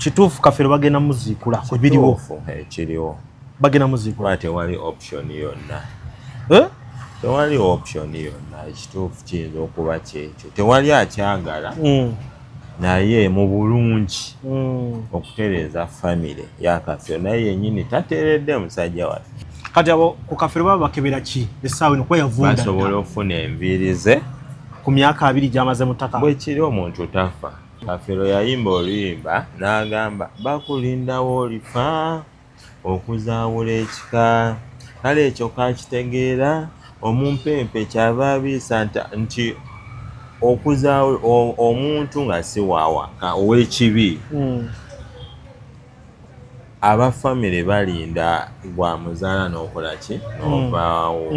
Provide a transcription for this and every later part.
Kituufu Kafeero bagenda muziikula ebiriwo? Ekiriwo. Bagenda muziikula. Kuba tewali option yonna. Eh? Tewali option yonna. Ekituufu kiyinza okuba kyekyo, tewali akyagala, naye mu bulungi okutereeza famire ya Kafeero, naye yennyini tateeredde musajja waffe. Kati abo ku Kafeero baba bakebera ki essaawa eno, kuba yavunda? Basobola okufuna enviiri ze. Ku myaka 20 gy'amaze mu ttaka. Bwekiri, omuntu tafa. Kafeero yayimba oluyimba n'agamba, "Bakulindawo olifa okuzaawula ekika." Kale ekyo kakitegeera omumpempe kyava abiisa nti okuzaawula omuntu nga si wawaka ow'ekibi, aba famire balinda gwa muzaala n'okola ki n'ovaawo,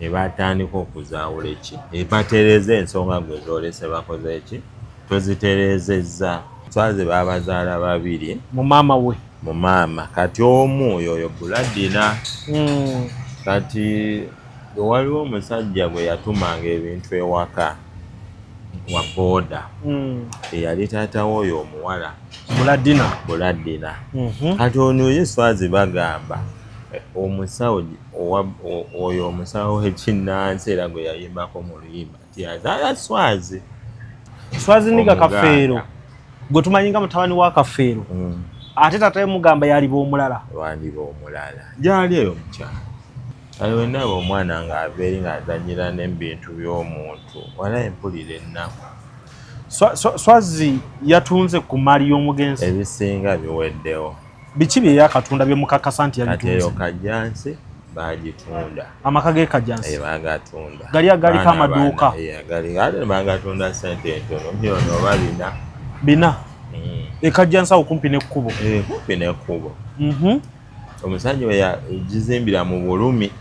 ne batandika okuzaawula eki, batereeza ensonga gwe zoolese bakoze eki tozitereezezza. Swazi babazaala babiri. Mu maama we. Mu maama. Kati omu oyo Buladina. Kati waliwo omusajja gwe yatumanga ebintu ewaka wa booda, eyali taata we oyo omuwala. Buladina. Buladina. Kati ono ye Swazi bagamba omusawo oyo, omusawo w'ekinnansi, era gwe yayimbako mu luyimba nti yazaala Swazi. Swazi niga. Omuganda. Kafeero gwe tumanyi nga mutabani wa Kafeero, ate taata we mugamba yaliba omulala. Wandiba omulala gyali eyo mukyalo. Kale wendaba omwana ng'ava eri ng'azanyira n'ebintu by'omuntu, wala empulira ennaku. Swazi yatunze ku maali y'omugenzi? Ebisinga biweddewo. Biki bye yakatunda byemukakasa nti Kati eyo yabitunze? Kajjansi bagitunda. Amaka g'e Kajjansi? Bagatunda. Gali agaliko Baana amaduuka? Baana, gali ate bagatunda sente entono, miliyoni oba 4. 4? E Kajjansi awo kumpi n'ekkubo? Kumpi n'ekkubo. Omusajja oyo yagizimbira mu bulumi.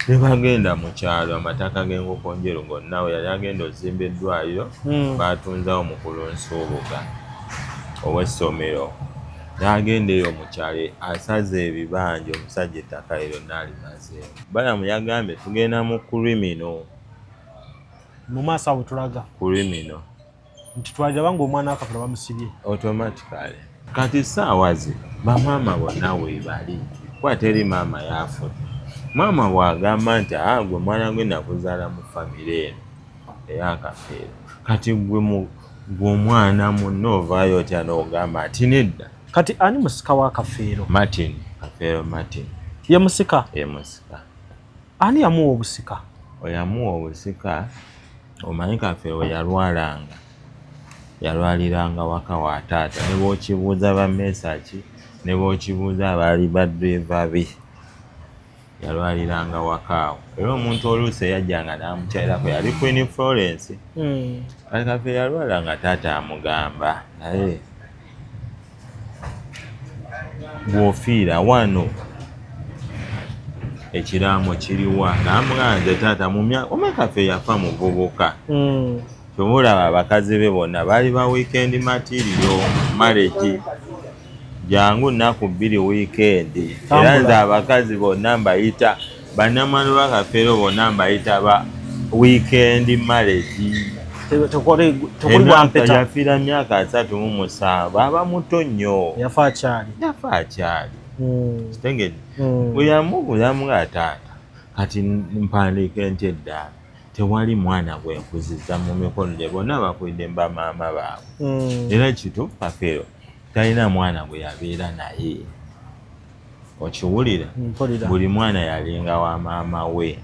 Ne bagenda mu kyalo, amataka g'enkoko njeru gonna we yali agenda ozimba eddwaliro, batunzawo mukulu Nsuubuga ow'essomero, n'agenda eyo mu kyalo asaza ebibanja. Omusajja ettaka eryo n'alimazeewo. Balamu yagambye tugenda mu criminal. Mu maaso awo tulaga. Criminal. Nti twaliraba ng'omwana akafula bamusibye. Automatically. Kati saawa ze bamaama bonna weebali, kuba teri maama yafudde. Maama bw'agamba nti, "Aa, gwe mwana gwe nakuzaala mu famire eno eyakafeero," kati gwe gwe omwana munno ovaayo otya n'ogamba nti nedda? Kati ani musika wa Kafeero? Martin Kafeero, Martin. Ye musika? Ye musika. Ani yamuwa obusika? Oyamuwa obusika, omanyi Kafeero yalwalanga, yalwaliranga waka wa taata, ne bw'okibuuza bamesaki, ne bw'okibuuza abaali badriva be, yalwaliranga waka awo. Era omuntu oluusi eyajjanga n'amukyalirako yali Queen Florence. Kati Kafeero yalwala nga taata amugamba, "Naye bw'ofiira wano ekiraamo kiriwa?" N'amugamba, "Nze taata mu myaka." Omanyi Kafeero yafa muvubuka. Kyova olaba abakazi be bonna baali ba weekend material marriage, jangu nnaku 2 weekend. Era nze abakazi bonna mbayita bannamwandu ba Kafeero, bonna mbayita ba weekend marriage. Tekuli Emyaka bwampeta. Yafiira myaka 37, aba muto nnyo. Yafa akyali. Yafa akyali. Kitegedde? Mm. Bwe yamubuuza, "Taata, kati mpandiike nti eddaala tewali mwana gwe nkuzizza mu mikono gye, bonna bakulidde mu bamaama baabwe." Era kituufu, Kafeero talina mwana gwe yabeera naye, okiwulira? Mpulira. Buli mwana yalinga wa maama we.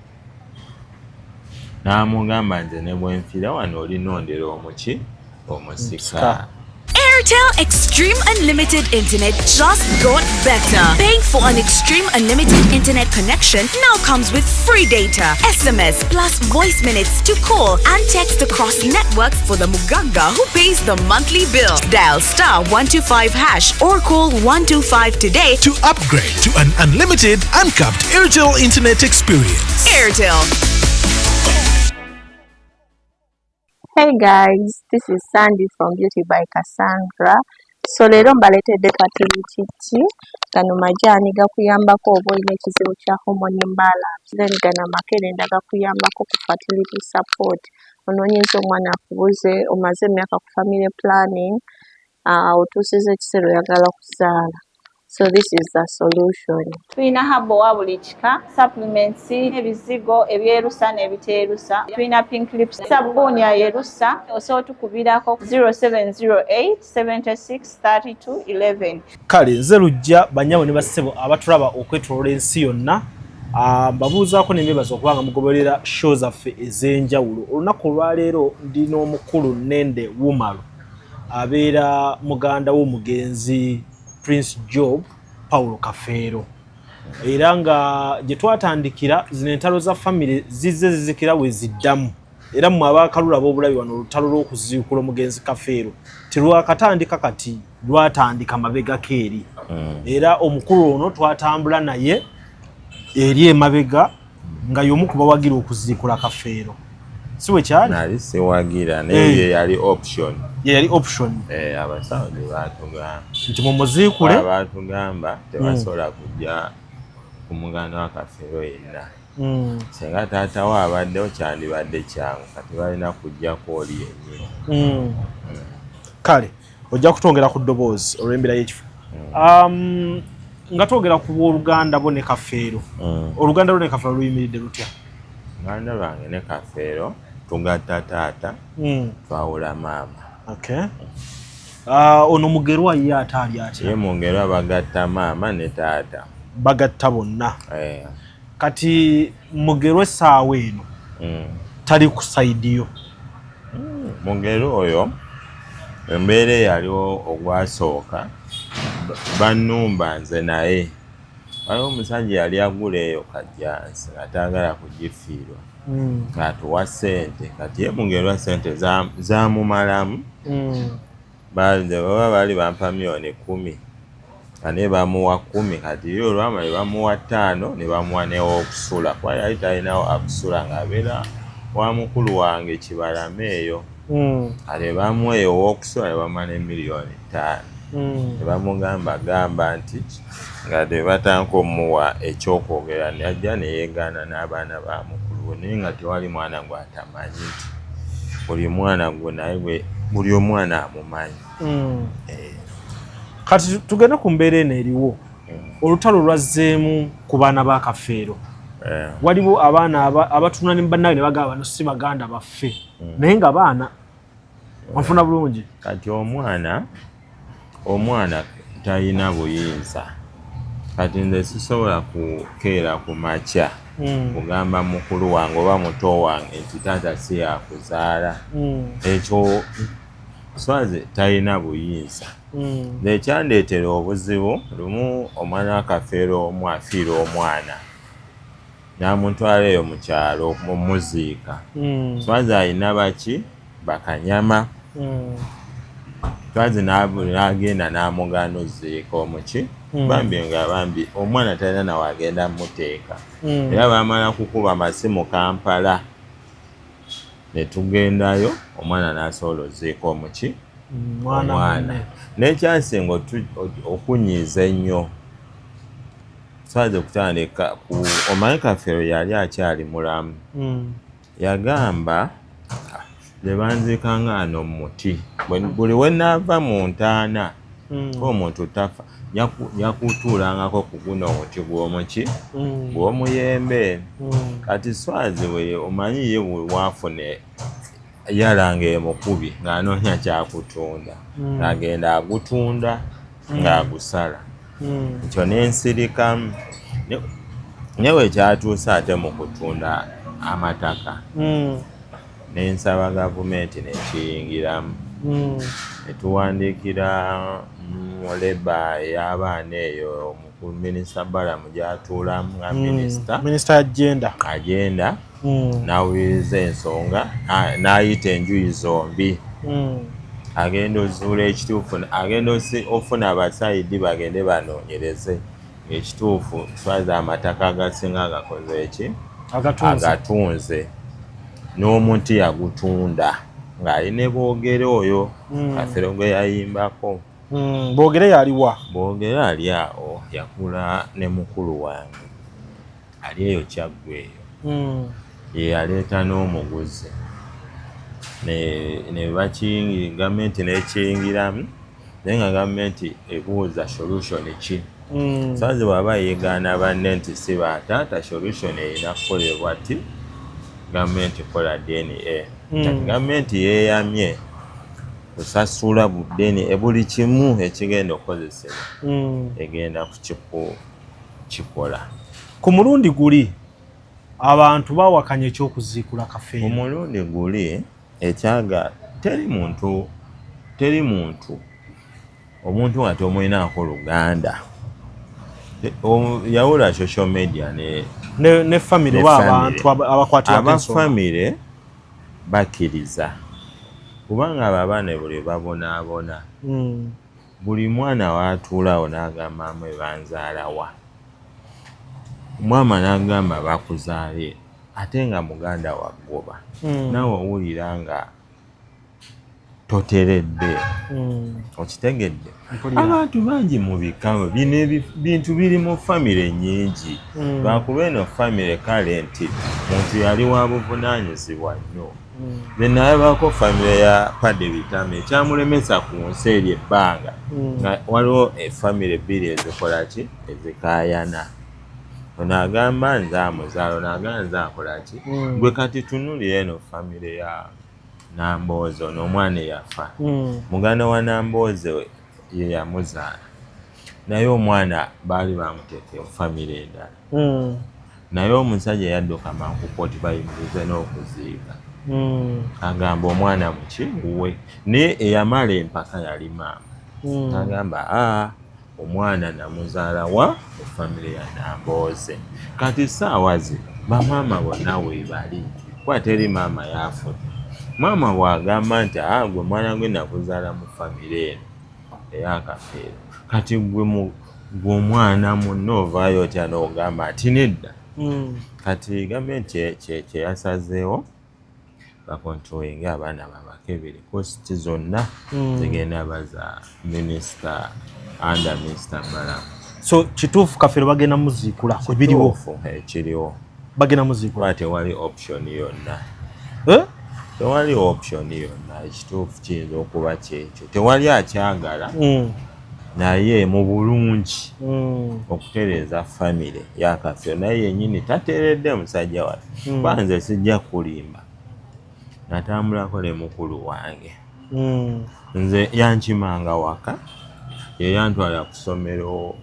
N'amugamba, "Nze ne bwenfiira wano olinondera omuki omusika." Omusika. Airtel Extreme Unlimited Internet just got better. Paying for an Extreme Unlimited Internet connection now comes with free data, SMS, plus voice minutes to call and text across networks for the Muganga who pays the monthly bill. Dial *125# or call 125 today. To upgrade to an unlimited, uncapped Airtel Internet experience. Airtel. Hey guys, this is Sandy from Beauty by Cassandra. So leero mbaleetedde fertility tea. Gano majaani gakuyambako oba olina ekizibu kya hormone imbalance. Then gano amakerenda gakuyambako ku fertility support. Onoonyeza omwana akubuze, omaze emyaka ku family planning. Otuusiza ekiseera oyagala kuzaala, so this is the solution. Tulina herbal wa buli kika, supplements, ebizigo ebyerusa n'ebiteerusa. Tulina Pink Lips, sabbuuni ayerusa. Osobola otukubirako 0708 76 32 11. Kale nze Lujja, bannyabo ne bassebo abatulaba okwetoloola ensi yonna, mbabuuzaako nembebaza okuba nga mugoberera show zaffe ez'enjawulo. Olunaku olwaleero ndi n'omukulu Nende Wumalo, abeera muganda w'omugenzi Prince Job Paulo Kafeero, era nga gye twatandikira zino entalo za famire zizze zizikira we ziddamu. Era mmwe abakalula ab'obulabi wano, olutalo lw'okuziikula omugenzi Kafeero terwakatandika kati, lwatandika mabegako eri. Era omukulu ono twatambula naye eri emabega nga y'omu ku bawagira okuziikula Kafeero, si bwe kyali? Nali siwagira, naye ye yali option. Ye yali option. Eh, abasawo gye batugamba nti mumuziikule. Batugamba tebasobola kujja ku muganda wa Kafeero yenna. Singa taata we abaddewo kyandibadde kyangu, kati balina kujjako oli yennyini. Kale ojja kutwongera ku ddoboozi olw'embeera y'ekifo. Nga twogera ku bwoluganda bo ne Kafeero, oluganda lwo ne Kafeero luyimiridde lutya? Muganda lwange ne Kafeero tugatta taata, twawula maama. Okay. Ono Mugerwa ye ate ali atya? Ye Mugerwa bagatta maama ne taata. Bagatta bonna? Eh. Kati Mugerwa essaawa eno tali ku side yo? Mugerwa oyo, embeera eyaliwo ogwasooka, bannumba nze, naye waliwo omusajja yali agula eyo Kajjansi nga taagala kugifiirwa, ng'atuwa ssente. Kati ye Mugerwa ssente zaamumalamu. Banze baba baali bampa 10 million, nga naye bamuwa 10. Kati ye olwamala ne bamuwa 5, ne bamuwa n'ew'okusula, kuba yali talinawo akusula, ng'abeera wa mukulu wange Kibalama eyo. Kati ne bamuwa eyo ow'okusula, ne bamuwa ne 5 million, ne bamugamba gamba nti nga tebatandika omuwa ekyokwogera, najja ne yeegaana n'abaana ba mukulu we, naye nga tewali mwana gw'atamanyi, nti buli mwana gwe naye gwe buli omwana amumanyi. Eh. Kati tugende ku mbeera eno eriwo. Olutalo lwazzeemu ku baana ba Kafeero. Waliwo abaana abatunula ne bannaabwe ne bagamba bano si baganda baffe, naye nga baana onfuna bulungi. Kati omwana talina buyinza. Kati nze sisobola kukeera ku makya kugamba mukulu wange oba muto wange nti taata si yakuzaala. Ekyo swaze talina buyinza. Nekyandeetera obuzibu, lumu omwana wa Kafeero omu afiira omwana, n'amutwala eyo mu kyalo mumuziika. Swazi alina baki bakanyama. Swazi n'agenda n'amugaana oziika omuki. Bambi nga bambi omwana talina nawe agenda muteeka. Era bamala kukuba masimu Kampala, ne tugendayo, omwana n'asobola oziika omuki. Mwana. Omwana. Munne. N'ekyansinga okunyiiza ennyo, swaze kutandika ku omanyi Kafeero yali akyali mulamu, yagamba ne banziikanga ano mu muti. Buli we naava mu ntaana, ko omuntu tafa, nja kutuulangako ku guno omuti gw'omuki gw'omuyembe. Kati swazi bwe omanyi ye bwe wafuna yalanga emukubi ng'anoonya kyakutunda, ng'agenda agutunda ng'agusala. Ekyo nensirikamu. Naye we kyatuuse ate mu kutunda amataka, nensaba gavumenti nekiyingiramu, netuwandiikira labour ey'abaana eyo, omukulu Minisita Balamu gy'atuulamu nga minisita. Minisita ya gender. Agenda n'awuliriza ensonga, n'ayita enjuyi zombi. Agenda ozuula ekituufu, agenda ofuna abasayidi bagende banoonyereze ekituufu. Swazi amataka agasinga agakoze eki? Agatunze. Agatunze, n'omuti yagutunda ng'ali ne Boogere oyo Kafeero gwe yayimbako. Boogere yaliwa? Boogere ali awo, yakula ne mukulu wange, ali eyo Kyaggwe eyo. Ye yaleeta n'omuguzi ne bakiyingira, gavumenti n'ekiyingiramu. Naye nga gavumenti ebuuza solution ki? Swazi bw'aba yeegaana banne nti si ba taata, solution erina kukolebwa ti gavumenti kola DNA. Kati gavumenti yeeyamye kusasula bu DNA, buli kimu ekigenda okukozesebwa egenda kukikola. Ku mulundi guli abantu bawakanya ekyokuziikula Kafeero. Omulundi guli ekyaga teri muntu omuntu nga tomulinaako luganda. Yawula social media ne ne family ne oba family. Abantu abakwatibwako Aba ensonga. Famire bakkiriza kubanga abo abaana buli babonaabona, buli mwana watuulaawo n'agamba mwe banzaalawa, mwama n'agamba bakuzaale ate nga muganda wa ggoba, naawe owulira nga toteredde. Okitegedde? Mpulira. Abantu bangi mu bika bino bintu biri mu famire nyingi, lwakuba eno famire kale nti muntu yali wa buvunaanyizibwa nnyo. Nze nalabako famire ya Paddy Bitama ekyamulemesa ku nsi eri ebbanga, nga waliwo efamire bbiri ezikola ki, ezikaayana. Ono agamba nze amuzaala, ono agamba nze akola ki. Gwe kati tunulira eno famire ya Nambooze, ono omwana eyafa, muganda wa Nambooze ye yamuzaala, naye omwana baali bamuteeka mu famire endala, naye omusajja yadduka mangu kooti bayimirize n'okuziika, agamba omwana muki wuwe, naye eyamala empaka yali maama. Agamba aa omwana namuzaala wa mu famire ya Nambooze. Kati saawa zino bamaama bonna weebali, kuba teri maama yafudde. Maama bw'agamba nti aa gwe mwana gwe nakuzaala mu famire eno eyakafeero, kati gwe gwe omwana munno ovaayo otya n'ogamba nti nedda? Kati gavumenti kyeyasazeewo bakontrolinge abaana babakebere, cost zonna zigenda baza minisita, under Minisita Balamu. So kituufu Kafeero bagenda muziikula ku biriwo? Kituufu, ekiriwo. Bagenda muziikula. Kuba tewali option yonna. Eh? Tewali option yonna. Ekituufu kiyinza okuba kyekyo, tewali akyagala, naye mu bulungi okutereeza famire yakafeero, naye yennyini tateeredde musajja waffe. Kuba nze sijja kulimba, natambulako ne mukulu wange. Nze yankimanga waka, yeyantwala ku ssomero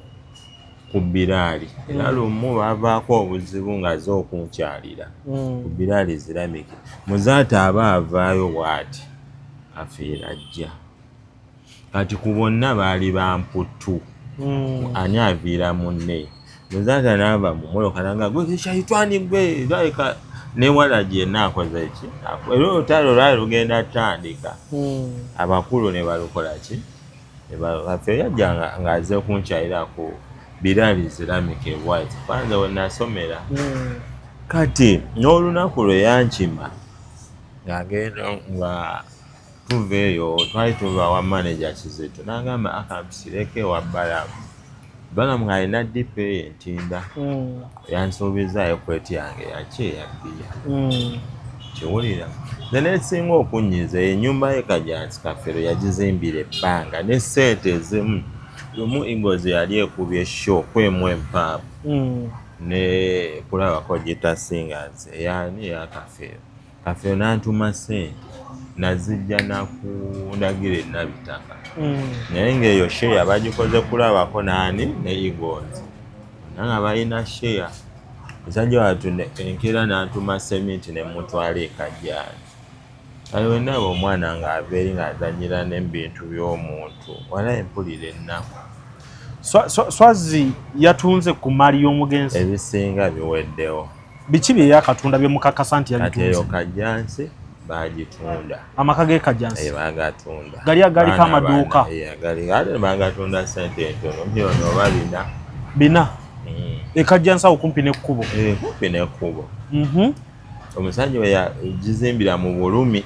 ku Biraali, era lumu bavaako obuzibu ng'aze okunkyalira ku Biraali Islamic. Muzaata aba avaayo bw'ati, Kafeero ajja. Kati ku bonna baali bamputtu, ani aviira munne? Muzaata n'ava mu mmotoka nanga gwe shaitwani gwe lwaleka newala gyenna akoze ki, era olutalo lwali lugenda tutandika. Abakulu ne balukola ki. Kafeero yajja ng'aze kunkyalira ku Biraali Islamic e White kwanza we nasomera. Kati n'olunaku lwe yankima ng'agenda nga tuva eyo, twali tuva wa manager Kizito, n'agamba akampisireko ewa Balamu. Balamu ng'alina depot eyo entinda, yansuubizaayo crate yange yaki eya bbiya. Kiwulira nze nesinga okunnyiza, ennyumba ye Kajansi Kafeero yagizimbira ebbanga ne ssente ezimu. Lumu Eagles yali ekubye show kwemu empaabu ne kulabako Guitar Singers eyani eyakafeero. Kafeero n'antuma ssente, nazijja nakundagira enabitaka, naye ng'eyo share bagikoze kulabako naani ne Eagles bonna nga balina share. Musajja wattu enkeera n'antuma seminti ne mutwala e Kajjansi. Kale we ndaba omwana ng'ava eri ng'azannyira ne mu bintu by'omuntu, walayi mpulira ennaku. Swazi yatunze ku maali y'omugenzi? Ebisinga biweddewo. Biki bye yakatunda byemukakasa nti Kati eyo yabitunze? Kajjansi bagitunda. Amaka g'e Kajjansi? Bagatunda. Gali agaliko Baana amaduuka? baana, agali ate bagatunda sente entono, miliyoni oba 4. 4? E Kajjansi awo kumpi n'ekkubo? Kumpi n'ekkubo. Omusajja oyo yagizimbira mu bulumi.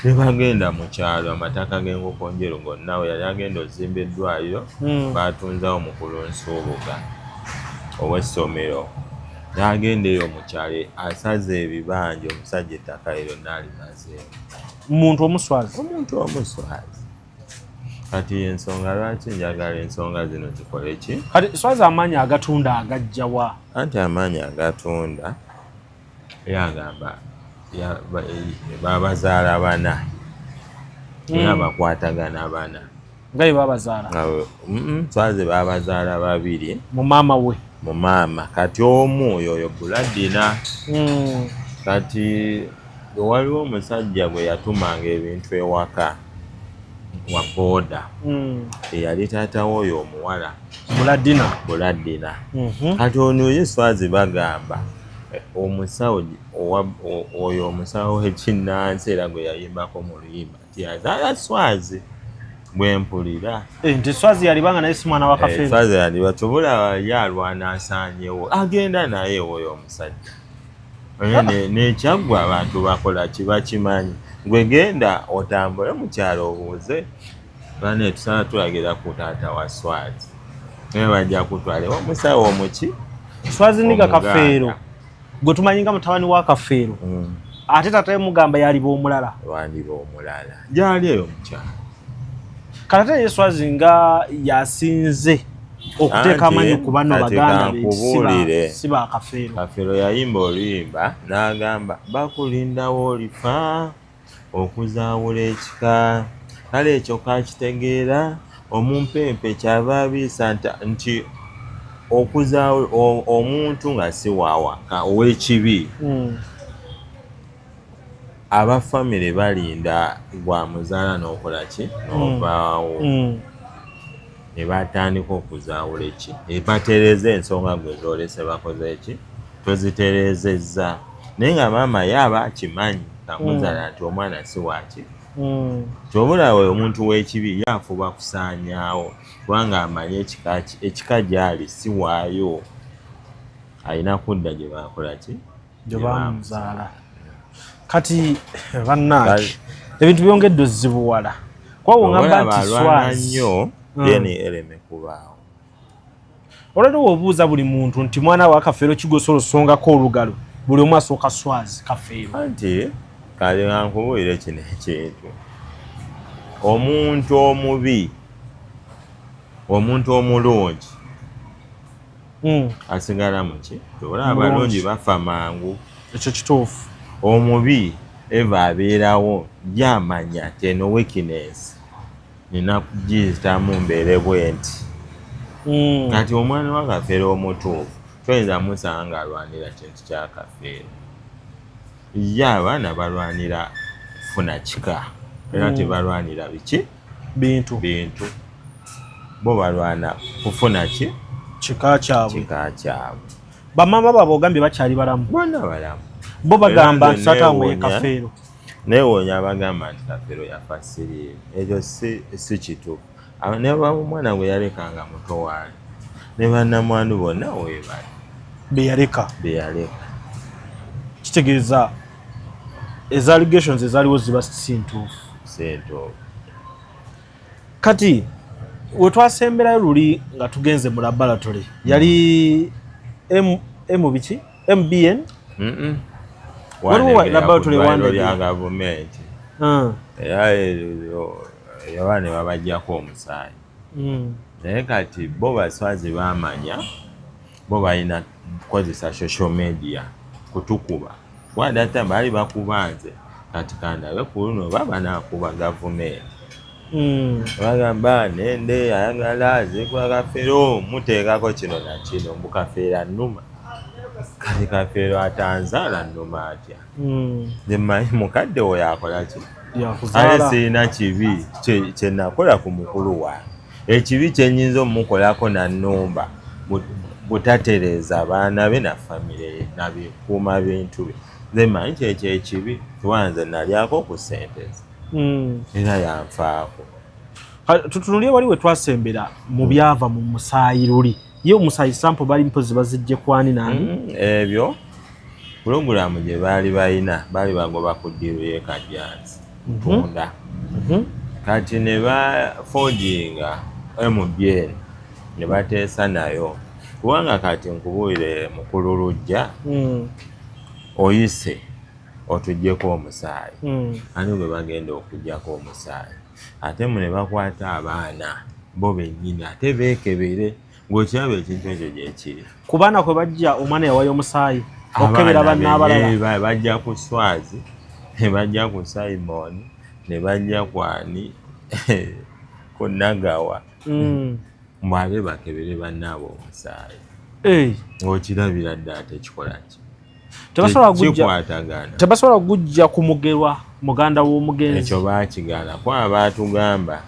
Ne bagenda mu kyalo, amataka g'enkoko njeru gonna we yali agenda ozimba eddwaliro, batunzawo mukulu Nsuubuga ow'essomero, n'agenda eyo mu kyalo asaza ebibanja, omusajja ettaka eryo n'alimazeewo. Muntu omuswazi. Omuntu omuswazi. Kati ensonga lwaki njagala ensonga zino zikole ki? Kati Swazi amaanyi agatunda agajjawa? Anti amaanyi agatunda yagamba babazaala bana era bakwatagana bana. Nga bye babazaala? Swazi babazaala babiri mu maama we. Mu maama. Kati omu oyo Buladina. Kati waliwo omusajja gwe yatumanga ebintu ewaka wa booda, eyali taata w'oyo omuwala. Buladina. Buladina. Kati ono ye Swazi bagamba omusawo oyo omusawo w'ekinnansi era gwe yayimbako mu luyimba nti yazaala Swazi, bwe mpulira. Nti Swazi yalibanga naye si mwana wa Kafeero. Swazi yaliba tubula ye alwana asaanyewo agenda naye oyo omusajja. N'ekyaggwa abantu bakola kiba kimanyi gwe genda otambule mu kyalo obuuze bane tusala tulagira ku taata wa Swazi naye bajja kutwala omusawo omuki Swazi niga Kafeero gwe tumanyi nga mutabani wa Kafeero. Ate taata ye mugamba yaliba omulala. Wandiba omulala gyali eyo mukyalo. Kati ate ye Swazi nga yasinze okuteeka amanyi ku bano baganda be si ba Kafeero. Kafeero yayimba oluyimba n'agamba bakulindawo olifa okuzaawula ekika, kale ekyo kakitegeera omumpempe kyava abiisa nti okuzaawula omuntu nga si wawaka ow'ekibi. Aba famire balinda gwa muzaala n'okola ki n'ovaawo. Ne batandika okuzaawula eki batereeza ensonga gwe zoolese bakoze ki tozitereezezza, naye nga maama ye aba akimanyi kamuzaala nti omwana si waaki. Kyobulawe omuntu w'ekibi ye afuba kusaanyaawo kubanga amanyi ekika gy'ali si waayo, alina kudda gye bakola ki gye bamuzaala. Kati bannange ebintu byongedde ozibuwala kuba bw'ongamba nti Swazi nnyo then ereme kubaawo. Olwaliro w'obuuza buli muntu nti mwana wa Kafeero kigosola osongako olugalo, buli omu asooka Swazi Kafeero. Anti kale nga nkubuulire kino ekintu, omuntu omubi, omuntu omulungi asigala muki? Olaba abalungi bafa mangu. Ekyo kituufu. Omubi eva abeerawo gyamanya nti eno weakness nina kugiyitamu mbeere bwe nti. Kati omwana wa Kafeero omutuufu toyinza musanga ng'alwanira kintu kya Kafeero. Ye abaana balwanira kufuna kika era tebalwanira biki bintu. Bintu. Bo balwana kufuna ki kika kyabwe. Kika kyabwe. Bamaama baabwe ogambye bakyali balamu. Bonna balamu. Bo bagamba nti taata wammwe ye Kafeero. Neewuunya abagamba nti Kafeero yafa siriimu, ekyo si kituufu. Ne omwana gwe yaleka nga muto waali ne bannamwandu bonna weebali be yaleka. Be yaleka. Kitegeeza eza allegations ezaaliwo ziba si ntuufu. Si ntuufu. Kati we twasemberayo luli nga tugenze mu laboratory yali M biki? MBN? Waliwo laboratory Wandegeya lya gavumenti. Era era ne babaggyako omusaayi. Naye kati bo Baswazi baamanya bo balina kukozesa social media kutukuba. Kuba that time baali bakuba nze, kati kandabe ku luno oba banaakuba gavumenti. Bagamba Nende ayagala aziikula Kafeero, muteekako kino na kino, mbu Kafeero annuma. Kati Kafeero atanzaala annuma atya? Nze mmanyi mukadde oyo akola ki? Ate sirina kibi kye nakola ku mukulu wange. Ekibi kye nnyinza omukolako nannumba butatereeza baana be na famire ye na bikuuma bintu bye. Nze mmanyi kyekyo ekibi kuba nze nalyako ku ssente ze. Era yanfaako. Tutunulire wali we twasembera mu byava mu musaayi luli. Ye omusaayi sample bali mpozi bazijje kwani nani? Ebyo pulogulaamu gye baali balina baali bagoba ku ddiiru y'e Kajjansi Ntunda. Kati ne bafoojinga MBN ne bateesa nayo kubanga kati nkubuulire mukulu Luggya oyise otuggyeko omusaayi. Ani gwe bagenda okuggyako omusaayi? Ate mu ne bakwata abaana bo bennyini ate beekebere, ng'okiraba ekintu ekyo gyekiri. Ku baana kwe bajja omwana yawayo omusaayi okukebera banne abalala. Bajja ku Swazi, ne bajja ku Simon, ne bajja kwani, ku Nagawa, mwabe bakebere bannaabwe omusaayi. Ng'okirabira ddala tekikola ki, tekikwatagana. Tebasobola kugujja ku Mugerwa, muganda w'omugenzi. Ekyo baakigaana, kuba baatugamba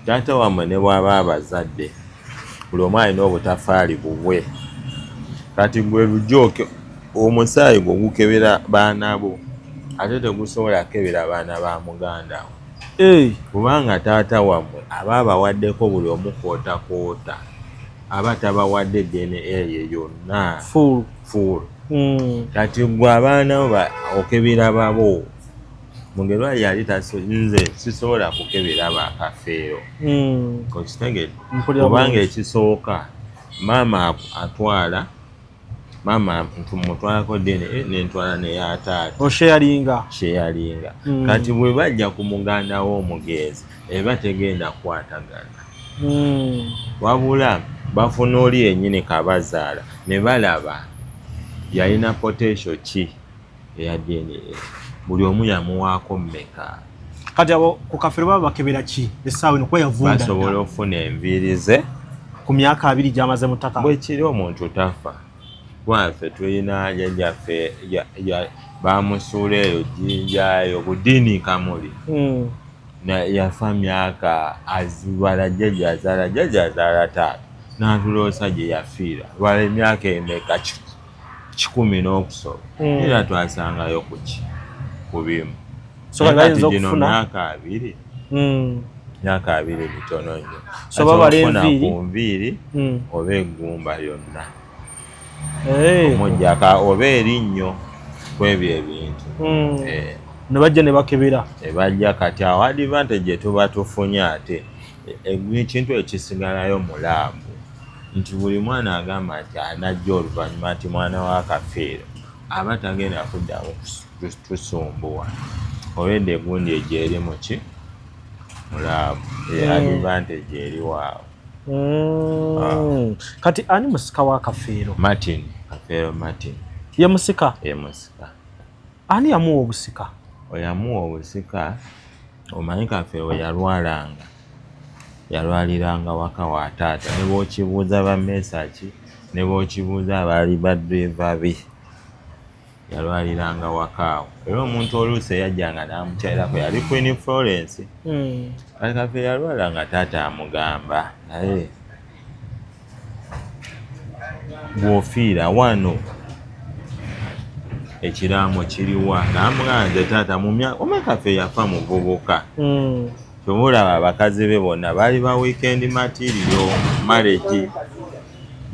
taata wammwe ne bw'aba abazadde buli omu alina obutafaali bubwe. Kati gwe lujja omusaayi gwo gukebera baana bo, ate tegusobola kukebera baana ba muganda wo, kubanga taata wammwe aba abawaddeko buli omu quarter quarter, aba tabawadde DNA ye yonna full. Full. Kati gwe abaana bo okebera babo. Mugerwa yali nze sisobola kukebera bakafeero, okitegedde? Kubanga ekisooka maama atwala, maama mutwalako DNA, nentwala neya taata. Osharinga. Sharinga. Kati bwe bajja ku muganda w'omugenzi eba tegenda kukwatagana, wabula bafuna oli yennyini kabazaala ne balaba yalina potential ki eya DNA, buli omu yamuwaako mmeka. Kati abo ku Kafeero baba bakebera ki essaawa eno, kuba yavunda? Basobola okufuna enviiri ze. Ku myaka 20 gy'amaze mu ttaka. Bwekiri, omuntu tafa. Waffe tulina jjajjaffe bamusuula eyo Jjinjayo Budini Kamuli, yafa myaka azibala, jjajja azaala jjajja azaala taata n'atuloosa gye yafiira lwala emyaka emeka, 100 n'okusoba, era twasangayo kuki ku bimu. Kati gino myaka 20, myaka 20 mitono nnyo. Asobola ku nviiri oba eggumba lyonna omujjaka oba erinnyo kwebyo ebintu. Ne bajja ne bakebera. Ne bajja. Kati awo advantage gye tuba tufunye, ate ekintu ekisigalayo mu lab, nti buli mwana agamba nti anajja oluvannyuma nti mwana wa Kafeero, aba tagenda kuddamu tusumbuwa olwedda egundi egyo eri muki, mu lab. Advantage eriwo awo. Kati ani musika wa Kafeero? Martin Kafeero, Martin. Ye musika? Ye musika. Ani yamuwa obusika? Oyamuwa obusika, omanyi Kafeero yalwalanga, yalwaliranga waka wa taata, ne bw'okibuuza bamesaki, ne bw'okibuuza abaali badriva be, yalwaliranga waka awo. Era omuntu oluusi eyajjanga n'amukyalirako yali Queen Florence. Kati Kafeero yalwala nga taata amugamba, naye bw'ofiira wano ekiraamo kiriwa? N'amugamba, nze taata mu myaka omanyi Kafeero yafa muvubuka. Kyova olaba abakazi be bonna baali ba weekend material marriage,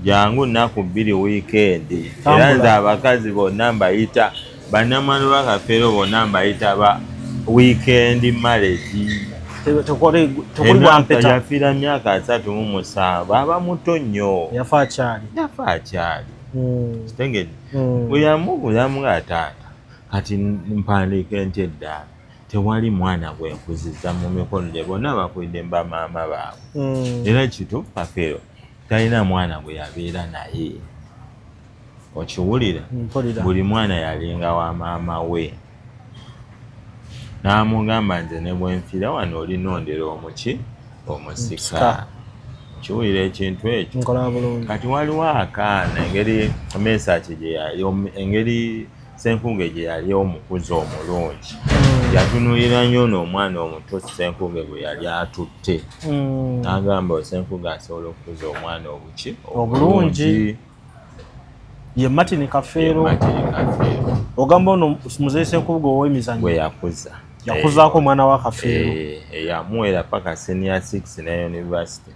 jangu nnaku 2 weekend. Era nze abakazi bonna mbayita bannamwandu ba Kafeero, bonna mbayita ba weekend marriage. Tekuli bwampeta. Yafiira myaka 37, aba muto nnyo. Yafa akyali. Yafa akyali, kitegedde? Bwe yamubuuza, taata kati mpandiike nti eddaala tewali mwana gwe nkuzizza mu mikono gye, bonna bakulidde mu bamaama baabwe. Era kituufu, Kafeero talina mwana gwe yabeera naye, okiwulira? Buli mwana yalinga wa maama we. N'amugamba, nze ne bwenfiira wano olinondera omuki, omusika. Kiwulira ekintu ekyo? Kati waliwo akaana, engeri mesaki gye yali, engeri Senkuge gye yali omukuzi omulungi, yatunuulira nnyo ono omwana omuto Senkuge gwe yali atutte, n'agamba Senkuge asobola okukuza omwana obuki? Obulungi. Ye Martin Kafeero. Martin Kafeero. Ogamba ono muzeeyi Senkubuge ow'emizannyo gwe yakuza. Yakuzaako omwana wa Kafeero. Yamuwera paka senior six ne university.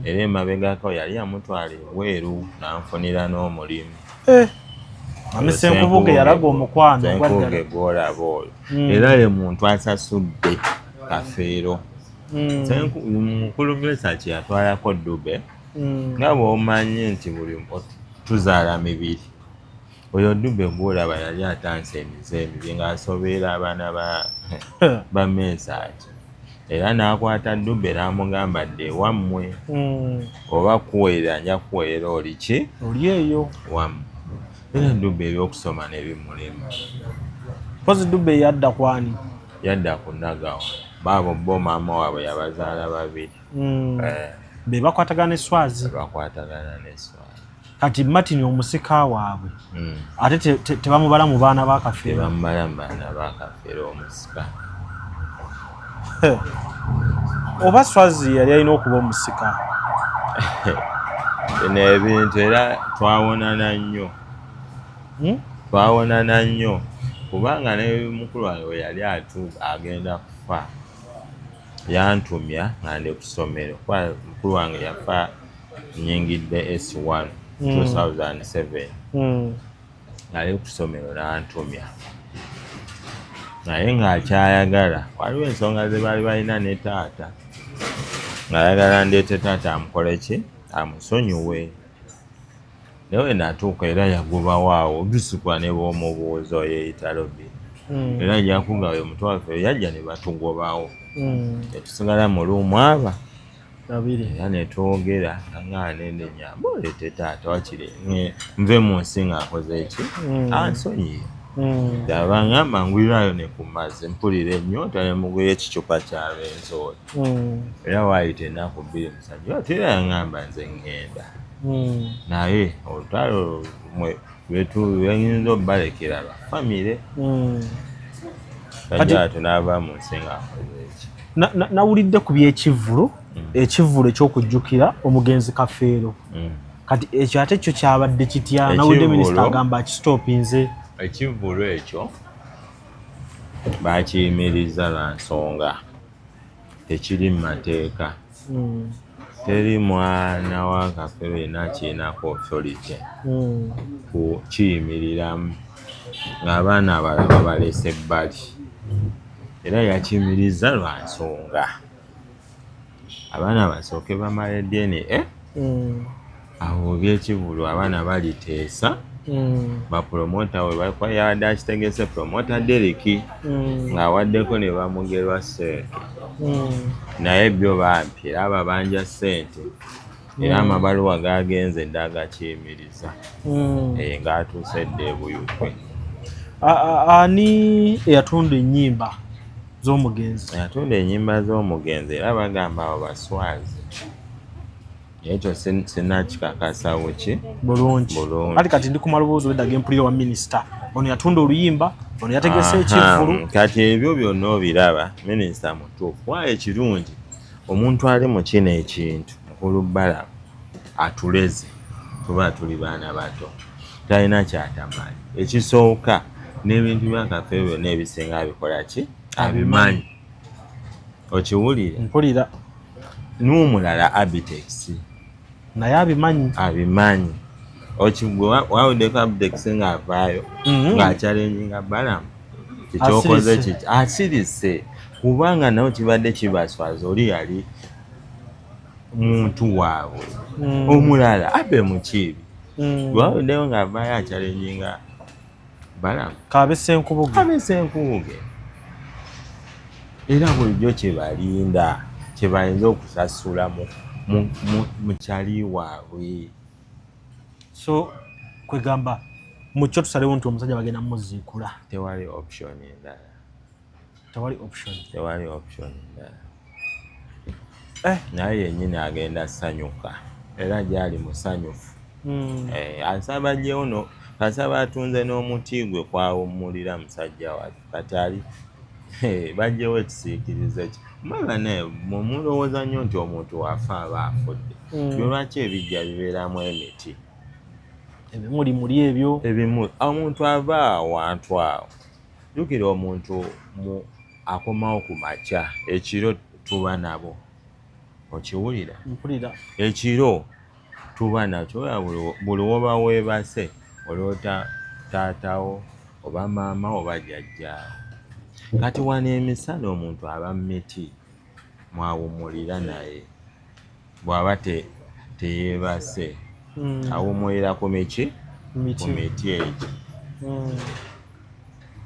Era emabegako yali yamutwala ebweru n'anfunira n'omulimu. Ami Senkubuge yalaga omukwano. Senkubuge gwolaba oyo, era ye muntu asasudde Kafeero. Mukulu Mesaki yatwalako Dube, nga bw'omanyi nti buli tuzaala mibiri. Oyo Dube gwolaba yali atandise emize emibi ng'asobeera abaana ba Mesaki. Era n'akwata Dube n'amugamba dde ewammwe oba kuweerera nja kuweerera oli ki oli eyo wammwe. Era Dube ebyokusoma ne bimulema. Mpozi Dube yadda kwani? Yadda ku Nagawa. Baabo bo maama waabwe yabazaala babiri. Be bakwatagana ne Swazi. Bakwatagana ne Swazi. Kati Martin omusika waabwe ate tebamubala mu baana ba Kafeero. Tebamubala mu baana ba Kafeero omusika. Oba Swazi yali alina okuba omusika. Bino ebintu era twawonana nnyo. Twawonana nnyo kubanga ne mukulu wange we yali agenda kufa yantumya nga ndi ku ssomero kuba mukulu wange yafa nnyingidde S1 2007. Nali ku ssomero n'antumya naye ng'akyayagala, waliwo ensonga ze baali balina ne taata ng'ayagala ndeete taata amukole ki amusonyiwe. Naye we natuuka era yagobawo awo bisikwa ne bw'omubuuza oyeeyita Robin. Era ajja kugamba oyo muto waffe yajja ne batugobawo. Ne tusigala mu luumu aba era ne twogera nga nende nyamba oleete taata wakiri nve mu nsi ng'akoze ki ansonyiye. Aba ngamba ngwiraayo ne ku mazzi mpulira ennyonta ne mugulira ekicupa kya Rwenzori. Era waayita ennaku 2 musajja ate era yangamba nze ŋŋenda. Naye olutalo lwe nyinza obbalekera ba famire. Sajja tunaava mu nsi ng'akoze eki. Nawulidde ku by'ekivvulu, ekivvulu ekyokujjukira omugenzi Kafeero. Kati ekyo ate kyo kyabadde kitya? Nawulidde minisita agamba akistopinze. Ekivvulu ekyo bakiyimiriza lwa nsonga tekiri mu mateeka. Teri mwana wa Kafeero yenna akirinako authority ku kiyimiriramu ng'abaana abalala babalese ebbali. Era yakiyimiriza lwa nsonga abaana basooke bamale DNA, awo ebyekivvulu abaana baliteesa bapromota we bakuba yabadde akitegese promota Derrick ng'awaddeko ne bamugerwa ssente naye byo bampi era babanja ssente era amabaluwa gagenze dda agakiyimiriza ng'atuuse dda e Buyukwe. Ani eyatunda ennyimba z'omugenzi? Eyatunda ennyimba z'omugenzi era bagamba abo baswazi, ekyo sinnakikakasa buki bulungi. Bulungi. Ati kati ndi ku maloboozi obwedda gempulira wa minisita ono yatunda oluyimba, ono yategese ekivvulu. Kati ebyo byonna obiraba minisita mutuufu. Waayo ekirungi omuntu ali mu kino ekintu mukulu Balamu atuleze tuba tuli baana bato talina kyatamanyi. Ekisooka n'ebintu bya Kafeero byonna ebisinga abikola ki abimanyi, okiwulire. Mpulira. N'omulala Abitex naye abimanyi. Abimanyi. Okigwe wawuddeko Abitex ng'avaayo ng'achallenginga Balamu kikyokoze Asirise. kiki asirise kubanga nawe kibadde kibaswaza oli yali muntu waabwe. Omulala abe mukiibi wawuddeyo ng'avaayo achallenginga Balamu. Kabe Senkubuge. Abe Senkubuge era bulijjo kyebalinda kyebayinza okusasula mu kyali waabwe. So kwegamba mukyo tusalewo nti omusajja bagenda mumuziikula. Tewali option endala. Tewali option. Tewali option endala. Eh. Naye yennyini agenda sanyuka era gyali musanyufu. Asaba ajjewo no asaba atunze n'omuti gwe kwawummulira musajja waffe kati ali bajjewo ekisiikirize kye maba naye mulowooza nnyo nti omuntu wafa aba afudde. Lwaki ebijja bibeeramu emiti? Ebimuli muli ebyo. Ebimu omuntu ava awantu awo, jjukira omuntu mu akomawo ku makya, ekiro tuba nabo, okiwulira? Mpulira. Ekiro tuba nakyo oba buli woba weebase oloota taatawo oba maama oba jjajjaawo. Kati wano emisana omuntu aba mu miti mwawummulira, naye bw'aba teyeebase awummulira ku miki ku miti. Miti egyo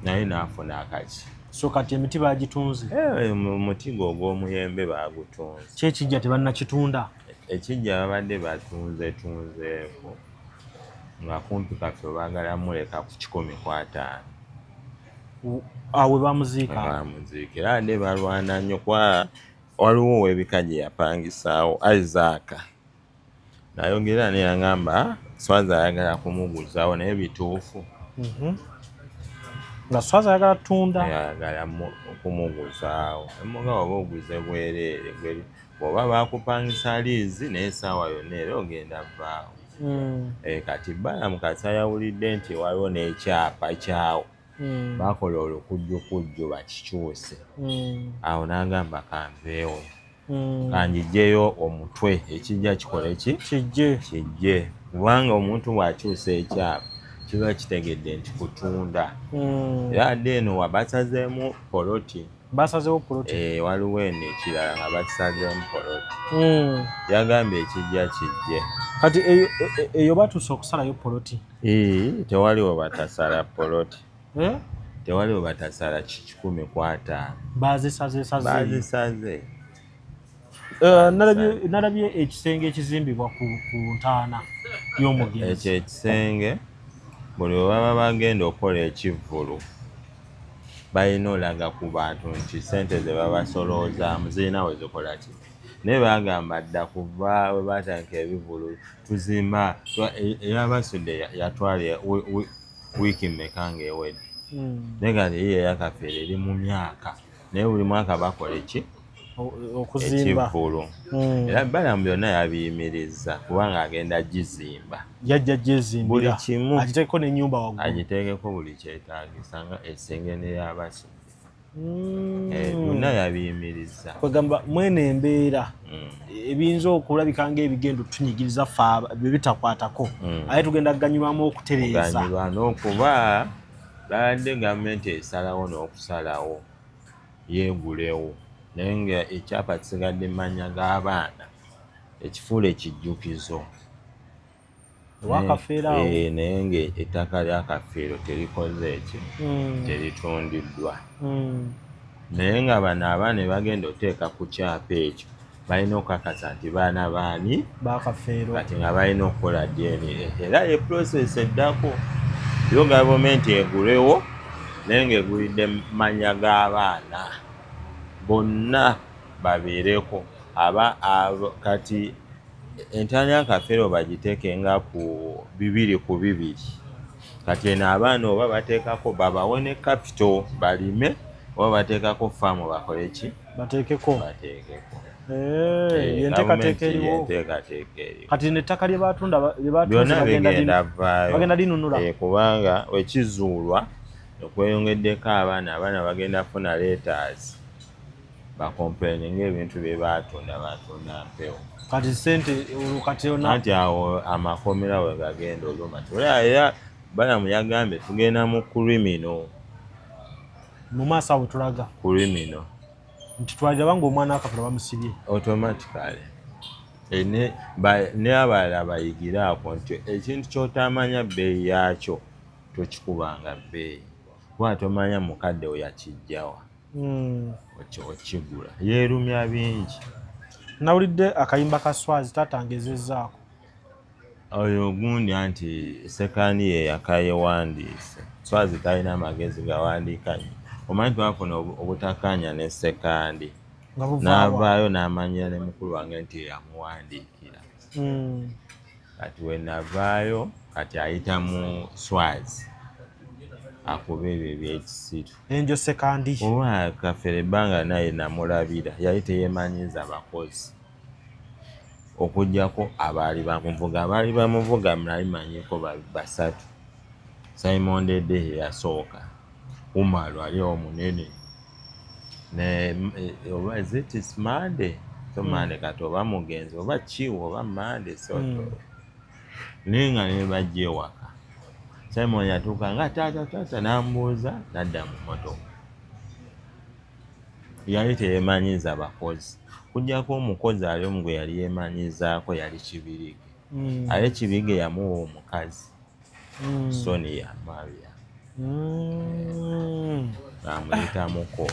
naye n'afuna akaki. So kati emiti bagitunze? Eh, omuti gwe ogw'omuyembe bagutunze. Kyekijja tebannakitunda? Ekijja babadde batunzetunzeeko nga kumpi kaffe baagala muleka ku 150. Awe bamuziika? Bamuziika, era ade balwana nnyo kwa waliwo ow'ebika gye yapangisaawo, Isaac, nayogera naye yangamba Swazi ayagala kumuguzaawo, naye bituufu? Nga Swazi ayagala tunda? Ayagala kumuguzaawo. Emuga oba oguze bwereere, bw'oba bakupangisa liizi, naye essaawa yonna era ogenda vaawo. Kati Balamu kati ayawulidde nti waliwo n'ekyapa kyawo, bakola olukujjukujju bakikyuse. Awo n'agamba kanveewo, kanjijjeyo omutwe, ekijja kikole ki? Kijje. Kijje, kubanga omuntu bw'akyusa ekyapa kiba kitegedde nti kutunda. Era adde eno wabasazeemu poloti. Basazeewo poloti? Eh, waliwo eno ekirala nga bakisazeemu poloti. Yagambye ekijja kijje. Kati eyo batuuse okusalayo poloti? Tewaliwo batasala poloti. Eh? Tewaliwo batasala 150. Bazisazesaze? Bazisaze. Nalabye ekisenge ekizimbibwa ku ntaana y'omugenzi. Ekyo ekisenge buli we baba bagenda okukola ekivvulu balina olaga ku bantu nti sente ze babasoloozaamu zirina we zikola ki, naye bagamba dda kuva we batandika ebivvulu tuzimba eyabasudde yatwala wiiki mmeka ng'ewedde. Naye kati ye eyakafeero eri mu myaka, naye buli mwaka bakola eki? Okuzimba. Ekivvulu. Era Balamu byonna yabiyimirizza kubanga agenda gizimba. Yajja gyezimbira. Buli kimu. Agiteekeko n'ennyumba waggulu. Agiteekeko buli kyetaagisa nga esenge n'eyabasudde. Byonna yabiyimirizza. Kwegamba mwene embeera ebiyinza okulabika ng'ebigenda otunyigiriza ffe bye bitakwatako, aye tugenda kuganyulwamu okutereeza. Kuganyulwa n'okuba babadde gavumenti esalawo n'okusalawo yeegulewo, naye nga ekyapa kisigadde mu mannya g'abaana, ekifuula ekijjukizo. Ewakafeero awo. Eh, naye ng'ettaka lya Kafeero terikoze eki? Teritundiddwa. Naye nga bano abaana ne bagenda oteeka ku kyapa ekyo balina okukakasa nti baana baani? Bakafeero. Kati nga balina okukola DNA, era ye process eddako yo gavumenti egulewo, naye ng'egulidde manya g'abaana bonna babeereko aba kati entaana ya Kafeero bagiteeke nga ku 2 ku 2. Kati eno abaana oba bateekako babawe ne capital balime, oba bateekako faamu bakole ki? Bateekeko. Bateekeko. Eh, yenteekateeka Gavumenti eriwo. Yenteekateeka eriwo. Kati nettaka lye batunda lye batunze Byonna bagenda bigenda vaayo. Bagenda linunula. Eh, kubanga wekizuulwa okweyongeddeko abaana, abaana bagenda kufuna letters bacomplaininga ebintu bye batunda, batunda mpewo. Kati sente olwo kati ona Anti awo amakomera we gagenda oluma era era Balamu yagambye tugenda mu criminal. Mu maaso awo tulaga. Criminal. Nti twaliraba ng'omwana akafula bamusibye. Automatically. Eh, ne abalala bayigire ako nti ekintu ky'otamanya bbeeyi yaakyo tokikubanga bbeeyi, kuba tomanya mukadde we yakijjawa. Okigula yeerumya bingi. Nawulidde akayimba ka Swazi, taata ngezezzaako. Oyo gundi anti Sekandi ye yakayewandiise. Swazi talina amagezi gawandiika nnyo. Omanyi twafuna obutakkaanya ne Sekandi. Nga buvaawa? N'avaayo n'amanyira ne mukulu wange nti yeyamuwandiikira. Kati we navaayo, kati ayita mu Swazi akuba ebyo ebyekisiru. Enjo Sekandi. Oba Kafere ebbanga naye namulabira yali teyeemanyiza bakozi, okugyako abaali bamuvuga. Abaali bamuvuga nali manyiko basatu: Simon Dede yasooka, Umaru ali omunene ne oba is it is Mande, so Mande kati oba mugenzi oba kiwo oba Mande, so naye nga ne bajja ewaka, Simon yatuuka nga taata taata n'ambuuza n'adda mu mmotoka. Yali teyeemanyiza bakozi, kugyako omukozi ali omu gwe yali yeemanyizaako, yali Kibirige. Ate Kibirige yamuwa omukazi, Sonia Maria. Bamuyitamuko.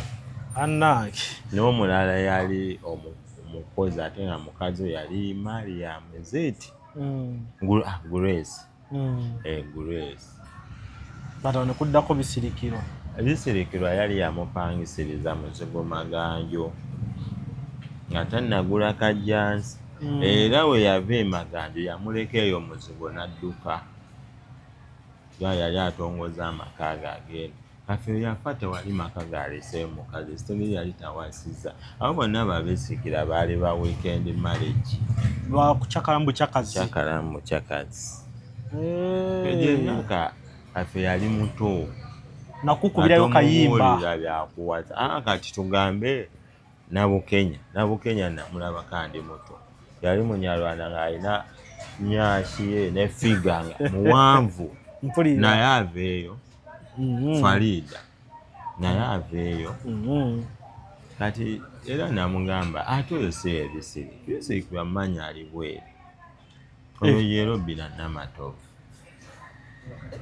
Annange. N'omulala yali omukozi ate nga mukazi we yali Mariam Zeti. Grace. Grace. Bata ne kuddako Bisirikirwa. Bisirikirwa yali yamupangisiriza Muzigo Maganjo nga tannagula Kajjansi. Era we yava e Maganjo yamuleka eyo Muzigo n'adduka. Yali atongoza amaka ge agenda. Kafeero yafa tewali maka galeseeyo mukazi, sitegeri yali tawasizza. Abo bonna babisikira baali ba weekend marriage. Lwa kucakala mu bucakazi. Cakala mu bucakazi. Egyo emyaka Kafeero yali muto. Nakukubirayo kayimba. Ate byakuwasa. Kati tugambe Nabukenya. Nabukenya namulabako ndi muto. Yali Munyarwanda ng'alina nyashi ye ne figa nga muwanvu. Naye aveeyo. Farida naye aveeyo. Kati era namugamba ate oyo si ebisiri. Ebisiri bamanya ali bweru. Oyo ye Robina Namatovu.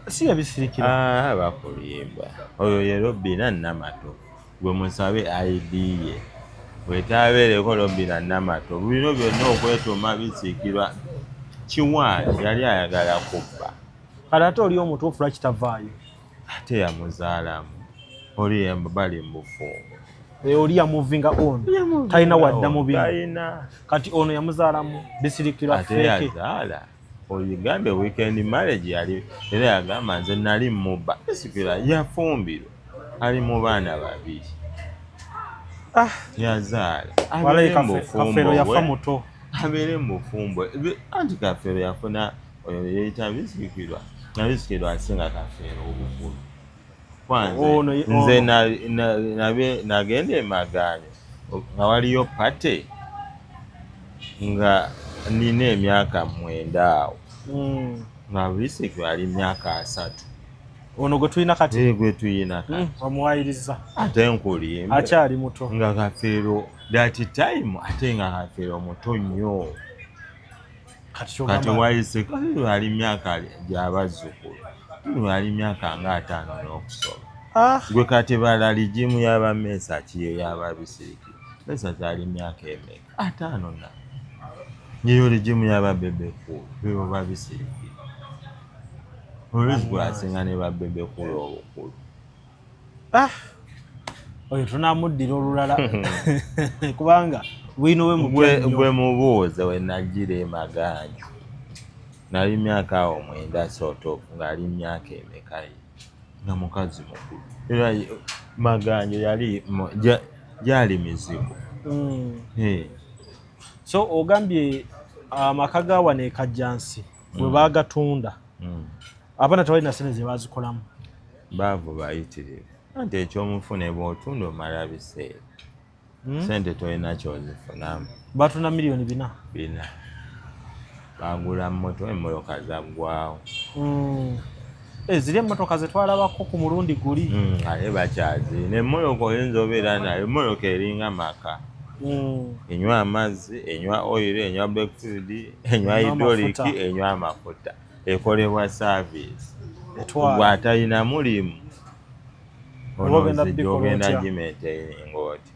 Si ebisirikira. Bakulimba. Oyo ye Robina Namatovu. Gwe musabe ID ye. Bwetaabeereko Robina Namatovu. Bino byonna okwetuuma bisikirwa. Kiwaani yali ayagala kubba. Kale ate oli omutuufu lwaki tavaayo? Ate yamuzaalamu. Oli bali mu bufumbo. Oli yamuvinga on. Talina wadda mu bino. Talina. Kati ono yamuzaalamu Bisirikirwa Ate fake. yazaala. Oyigambe weekend marriage yali era yagamba nze nali mubba. Bisikirwa yafumbirwa. Ali mu baana babiri. Yazaala. Walayi Kafeero yafa muto. Abeere mu bufumbo. Anti Kafeero yafuna oyo yeeyita Bisikirwa. Na Bisikirwa asinga Kafeero obukulu. Nze nagenda e Maganjo nga waliyo party nga nina emyaka 9 awo. Nga Bisikirwa ali myaka 3. Ono gwe tulina kati? Gwe tulina kati. Bamuwayiriza. Ate nkulimbe. Akyali muto. Nga Kafeero that time ate nga Kafeero muto nnyo. Kati wayise Kafeero ali myaka gy'abazzukulu. Kafeero ali myaka nga 5 n'okusoba. Gwe kati bala ligimu y'aba Mesach ye y'aba Bisirikirwa. Mesach ali myaka emeka? 5 na. Yeyo ligimu y'aba Bebe Cool, bebo ba Bisirikirwa. Olw'ekigwa asinga ne ba Bebe Cool obukulu. Oyo tunaamuddira olulala. Kubanga bwino we mupya nnyo. Gwe mubuuze we najjira e Maganjo. Nali myaka awo 9 sort of, ng'ali myaka emeka ye. Nga mukazi mukulu. Era Maganjo yali gyali mizibu. So ogambye amaka ga wano e Kajjansi bwe baagatunda. Abaana tebalina ssente ze baazikolamu. Baavu bayitirivu. Anti ekyomufu ne bw'otunda omala biseera. Ssente tolina ky'ozifunamu. Baatunda miliyoni 4. 4. Baagula mmotoka, emmotoka zaggwawo. Ziri emmotoka ze twalabako ku mulundi guli. Ate bakyazirina. Emmotoka oyinza obeera nayo, emmotoka eringa maka. Enywa amazzi, enywa oil, enywa brake fluid, enywa hydraulic, enywa amafuta. Ekolebwa service. Gwe atalina mulimu. Ogenda gimaintaininga oti.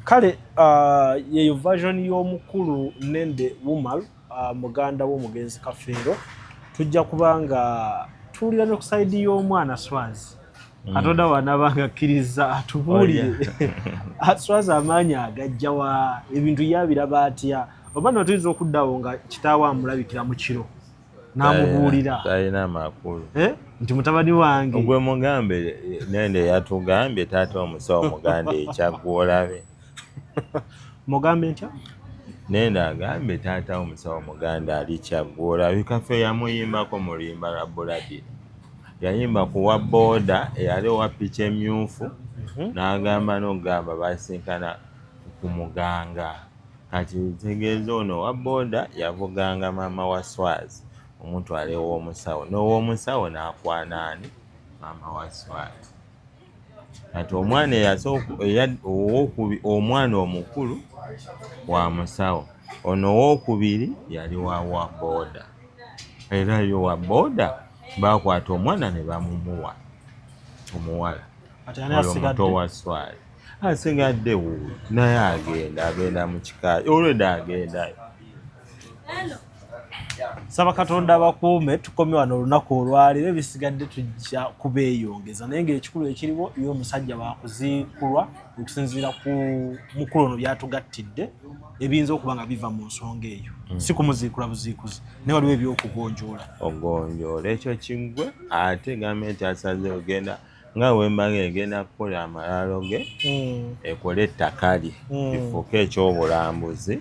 Kale yeyo version y'omukulu Nende Umar, muganda w'omugenzi Kafeero. Tujja kubanga tuwulira ne ku side y'omwana Swazi. Katonda wanaabanga akkiriza atubuulire. Swazi amaanyi agajja wa ebintu yabiraba atya? Oba nno tuyinza okuddawo nga kitaawe amulabikira mu kiro n'amubuulira. Talina makulu. Nti mutabani wange. Gwe mugambe Nende yatugambye taata omusawo muganda ekyaggwa olabe. Mugambe ntya? Nende agambye taata omusawo muganda ali kyaggwa olabe. Kafeero yamuyimbako mu luyimba lwa Buladini. Yayimba ku wa booda eyali owa piki emyufu n'agamba n'okugamba basinkana ku muganga. Kati ntegeeza ono owa booda yavuganga maama wa Swazi omutwala ew'omusawo n'ow'omusawo n'akwana ani? Maama wa Swazi. Kati omwana eyasooka omwana omukulu wa musawo, ono owookubiri yali wa booda. Era yo wa booda baakwata omwana ne bamumuwa omuwala. Ati ani Oyo asigadde? Omuto wa Swali asigadde wuuyo, naye agenda mu kika, olwedde agendayo. Saba Katonda abakuume. Tukomye wano olunaku olwaleero, ebisigadde tujja kubeeyongeza, naye ngaekikulu ekiriwo, ye omusajja wakuziikulwa okusinziira ku mukulu ono byatugattidde ebiyinza okuba nga biva mu nsonga eyo. Si kumuziikula buziikuzi, naye waliwo ebyokugonjoola. Ogonjoola ekyo kiggwe. Ate gavumenti asaze ogenda nga wembaga egenda kukola amalaalo ge, ekole ettaka lye lifuuke ekyobulambuzi,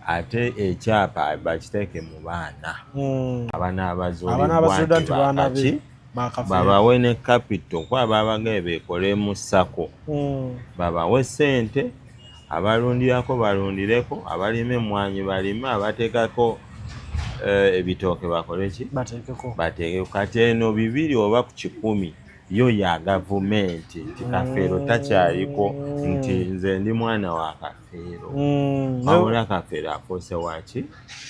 ate ekyapa bakiteeke mu baana Abaana abanaabazuulibwa abazuulibwa nti nti baana be bakaki bakafeero. Babawe ne capital, kuba babagaye beekolemu SACCO, babawe ssente, abalundirako balundireko, abalima emmwanyi balime, abateekako ebitooke bakole ki? Bateekeko. Bateekeko. Kati eno 2 oba ku 100 yo ya gavumenti, nti Kafeero takyaliko nti nze ndi mwana wa Kafeero, wabula Kafeero afuuse waki?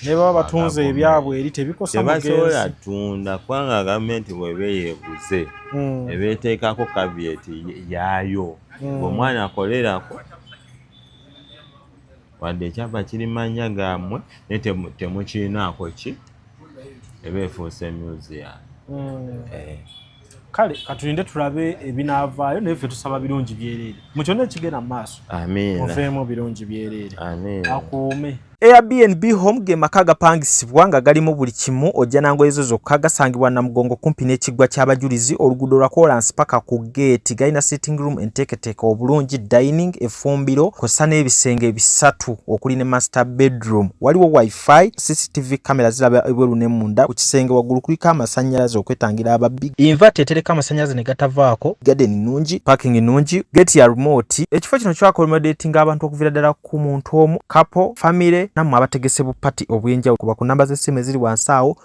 Ne baba batunze Wa ebyabwe eri tebikosa Tebasobola mugenzi. tunda, kubanga gavumenti bweba yeeguze, ebeeteekako caveat yaayo. Omwana akolerako, wadde ekyapa kiri mannya gammwe, naye temukiinaako ki, eba efuuse museum. Eh. Kale katulinde tulabe ebinaavaayo, naye ffe tusaba birungi byereere mu kyonna ekigenda mu maaso. Amiina. Muveemu birungi byereere. Amiina. Akuume. Airbnb Home ge maka agapangisibwa nga galimu buli kimu, ojja nangoye zo zokka. Gasangibwa Namugongo, kumpi n'ekiggwa ky'abajulizi, oluguudo lwa koolansi paka ku geeti. Galina sitting room enteeketeeke obulungi, dining, effumbiro kw'ossa n'ebisenge bisatu okuli ne master bedroom. Waliwo wifi, CCTV camera ziraba ebweru ne munda. Ku kisenge waggulu kuliko amasannyalaze okwetangira ababbi, inverter etereka amasannyalaze ne gatavaako, garden nnungi, parking nnungi, gate ya remote. Ekifo kino kyaccommodatinga abantu okuviira ddala ku muntu omu, couple, family, nammwe abategese bu party obw'enjawulo. Kuba ku namba z'essimu eziri wansi awo.